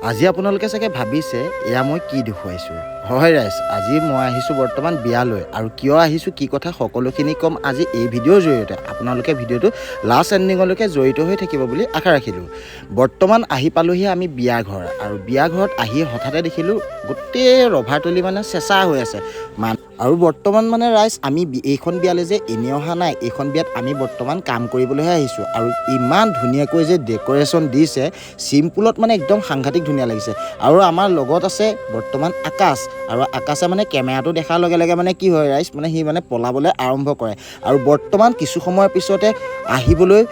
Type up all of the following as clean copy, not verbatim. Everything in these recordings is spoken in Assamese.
আজি আপোনালোকে চাগে ভাবিছে, এয়া মই কি দেখুৱাইছোঁ। হয় ৰাইজ, আজি মই আহিছোঁ বৰ্তমান বিয়ালৈ আৰু কিয় আহিছোঁ, কি কথা, সকলোখিনি ক'ম আজি এই ভিডিঅ'ৰ জৰিয়তে। আপোনালোকে ভিডিঅ'টো লাষ্ট এণ্ডিঙলৈকে জড়িত হৈ থাকিব বুলি আশা ৰাখিলোঁ। বৰ্তমান আহি পালোহি আমি বিয়া ঘৰ আৰু বিয়া ঘৰত আহি হঠাতে দেখিলোঁ গোটেই ৰভাতলি মানে চেঁচা হৈ আছে আৰু বৰ্তমান মানে ৰাইজ, আমি এইখন বিয়ালৈ যে এনেই অহা নাই, এইখন বিয়াত আমি বৰ্তমান কাম কৰিবলৈহে আহিছোঁ। আৰু ইমান ধুনীয়াকৈ যে ডেক'ৰেশ্যন দিছে চিম্পুলত, মানে একদম সাংঘাতিক ধুনীয়া লাগিছে। আৰু আমাৰ লগত আছে বৰ্তমান আকাশ আৰু আকাশে মানে কেমেৰাটো দেখাৰ লগে লগে মানে কি হয় ৰাইজ, মানে সি মানে পলাবলৈ আৰম্ভ কৰে। আৰু বৰ্তমান কিছু সময়ৰ পিছতে আহিবলৈ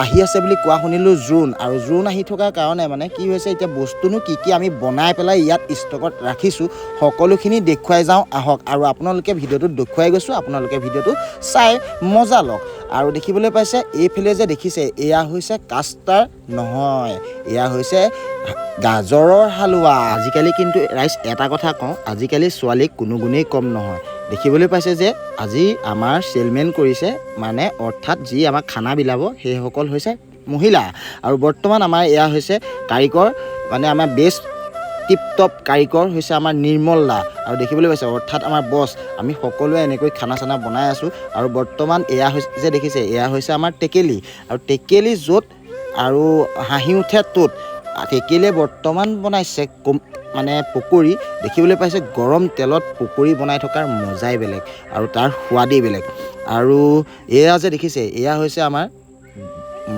আহি আছে বুলি কোৱা শুনিলোঁ জোৰোণ। আৰু জোৰোণ আহি থকাৰ কাৰণে মানে কি হৈছে, এতিয়া বস্তুনো কি কি আমি বনাই পেলাই ইয়াত ষ্টকত ৰাখিছোঁ, সকলোখিনি দেখুৱাই যাওঁ আহক। আৰু আপোনালোকে ভিডিঅ'টো দেখুৱাই গৈছোঁ, আপোনালোকে ভিডিঅ'টো চাই মজা লওক। আৰু দেখিবলৈ পাইছে, এইফালে যে দেখিছে, এয়া হৈছে কাষ্টাৰ্ড নহয়, এয়া হৈছে গাজৰৰ হালোৱা। আজিকালি কিন্তু ৰাইজ, এটা কথা কওঁ, আজিকালি ছোৱালী কোনো গুণেই কম নহয়। দেখিবলৈ পাইছে যে আজি আমাৰ চেলমেন কৰিছে, মানে অৰ্থাৎ যি আমাক খানা বিলাব সেইসকল হৈছে মহিলা। আৰু বৰ্তমান আমাৰ এয়া হৈছে কাৰিকৰ, মানে আমাৰ বেষ্ট টিপ টপ কাৰিকৰ হৈছে আমাৰ নিৰ্মল দা। আৰু দেখিবলৈ পাইছে, অৰ্থাৎ আমাৰ বছ। আমি সকলোৱে এনেকৈ খানা চানা বনাই আছোঁ। আৰু বৰ্তমান এয়া হৈছে যে দেখিছে, এয়া হৈছে আমাৰ টেকেলি। আৰু টেকেলি য'ত আৰু হাঁহি উঠে ত'ত। টেকেলিয়ে বৰ্তমান বনাইছে কম মানে পকৰি। দেখিবলৈ পাইছে, গৰম তেলত পকৰি বনাই থকাৰ মজাই বেলেগ আৰু তাৰ সোৱাদেই বেলেগ। আৰু এয়া যে দেখিছে, এয়া হৈছে আমাৰ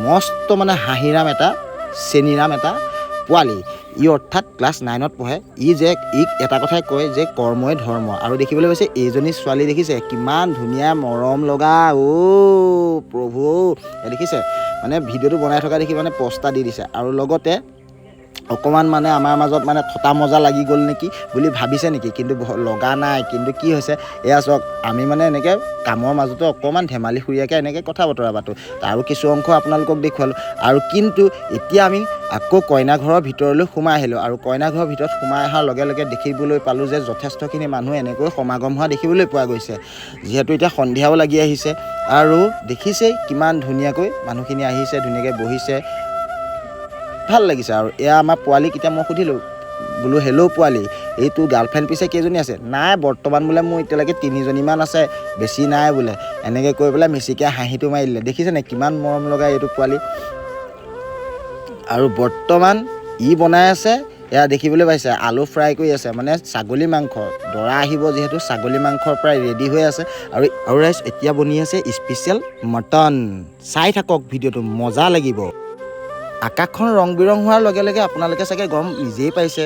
মস্ত মানে হাঁহিৰাম এটা চেনিৰাম এটা পোৱালি। ই অৰ্থাৎ ক্লাছ 9ত পঢ়ে। ই যে ইক এটা কথাই কয় যে কৰ্মই ধৰ্ম। আৰু দেখিবলৈ পাইছে, এইজনী ছোৱালী দেখিছে, কিমান ধুনীয়া মৰম লগা, অ' প্ৰভু। দেখিছে, মানে ভিডিঅ'টো বনাই থকা দেখি মানে পষ্টা দি দিছে। আৰু লগতে অকণমান মানে আমাৰ মাজত মানে ঠটা মজা লাগি গ'ল নেকি বুলি ভাবিছে নেকি, কিন্তু লগা নাই। কিন্তু কি হৈছে, এয়া চাওক, আমি মানে এনেকৈ কামৰ মাজতে অকণমান ধেমালি সুৰীয়াকৈ এনেকৈ কথা বতৰা পাতোঁ। তাৰো কিছু অংশ আপোনালোকক দেখুৱালোঁ। আৰু কিন্তু এতিয়া আমি আকৌ কইনা ঘৰৰ ভিতৰলৈ সোমাই আহিলোঁ। আৰু কইনা ঘৰৰ ভিতৰত সোমাই অহাৰ লগে লগে দেখিবলৈ পালোঁ যে যথেষ্টখিনি মানুহ এনেকৈ সমাগম হোৱা দেখিবলৈ পোৱা গৈছে, যিহেতু এতিয়া সন্ধিয়াও লাগি আহিছে। আৰু দেখিছেই কিমান ধুনীয়াকৈ মানুহখিনি আহিছে, ধুনীয়াকৈ বহিছে, ভাল লাগিছে। আৰু এয়া আমাৰ পোৱালীক এতিয়া মই সুধিলোঁ বোলো, হেল্ল' পোৱালি, এইটো গাৰ্লফ্ৰেণ্ড পিছে কেইজনী আছে? নাই, বৰ্তমান বোলে মোৰ এতিয়ালৈকে তিনিজনীমান আছে, বেছি নাই বোলে। এনেকৈ কৈ পেলাই মিচিকীয়া হাঁহিটো মাৰি দিলে। দেখিছেনে কিমান মৰম লগা এইটো পোৱালি। আৰু বৰ্তমান ই বনাই আছে, এয়া দেখিবলৈ পাইছে, আলু ফ্ৰাই কৰি আছে, মানে ছাগলী মাংস। দৰা আহিব যিহেতু, ছাগলী মাংসৰ প্ৰায় ৰেডি হৈ আছে। আৰু ৰাইজ, এতিয়া বনি আছে স্পেচিয়েল মটন। চাই থাকক ভিডিঅ'টো, মজা লাগিব। আকাশখন ৰং বিৰং হোৱাৰ লগে লগে আপোনালোকে চাগে গম নিজেই পাইছে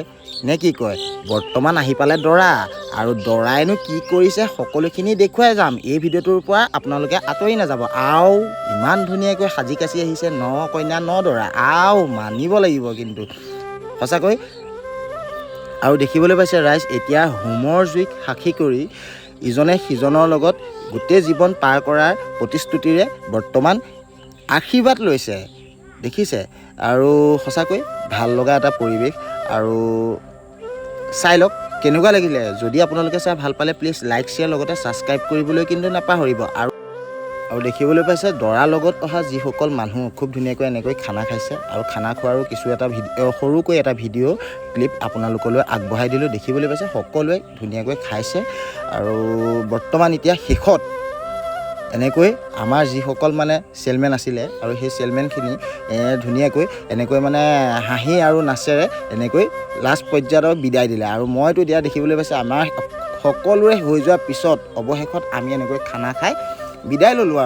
নে কি কয়, বৰ্তমান আহি পালে দৰা। আৰু দৰাইনো কি কৰিছে সকলোখিনি দেখুৱাই যাম এই ভিডিঅ'টোৰ পৰা, আপোনালোকে আঁতৰি নাযাব। আও ইমান ধুনীয়াকৈ সাজি কাচি আহিছে, ন কইনা ন দৰা, আও মানিব লাগিব কিন্তু সঁচাকৈ। আৰু দেখিবলৈ পাইছে ৰাইজ, এতিয়া হোমৰ জুইক সাক্ষী কৰি ইজনে সিজনৰ লগত গোটেই জীৱন পাৰ কৰাৰ প্ৰতিশ্ৰুতিৰে বৰ্তমান আশীৰ্বাদ লৈছে, দেখিছে। আৰু সঁচাকৈ ভাল লগা এটা পৰিৱেশ। আৰু চাই লওক কেনেকুৱা লাগিলে। যদি আপোনালোকে চাই ভাল পালে প্লিজ লাইক, শ্বেয়াৰ, লগতে ছাবস্ক্ৰাইব কৰিবলৈ কিন্তু নাপাহৰিব। আৰু দেখিবলৈ পাইছে, দৰাৰ লগত অহা যিসকল মানুহ খুব ধুনীয়াকৈ এনেকৈ খানা খাইছে। আৰু খানা খোৱাৰো কিছু এটা ভিডিঅ', সৰুকৈ এটা ভিডিঅ' ক্লিপ আপোনালোকলৈ আগবঢ়াই দিলোঁ। দেখিবলৈ পাইছে, সকলোৱে ধুনীয়াকৈ খাইছে। আৰু বৰ্তমান এতিয়া শেষত এনেকৈ আমাৰ যিসকল মানে চেলমেন আছিলে আৰু সেই চেলমেনখিনি ধুনীয়াকৈ এনেকৈ মানে হাঁহি আৰু নাচেৰে এনেকৈ লাষ্ট পৰ্যায়ত বিদায় দিলে। আৰু মইতো এতিয়া দেখিবলৈ পাইছে, আমাৰ সকলোৰে হৈ যোৱাৰ পিছত অৱশেষত আমি এনেকৈ খানা খাই বিদায় ল'লোঁ।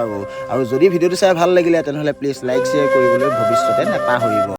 আৰু যদি ভিডিঅ'টো চাই ভাল লাগিলে, তেনেহ'লে প্লিজ লাইক, শ্বেয়াৰ কৰিবলৈ ভৱিষ্যতে নাপাহৰিব।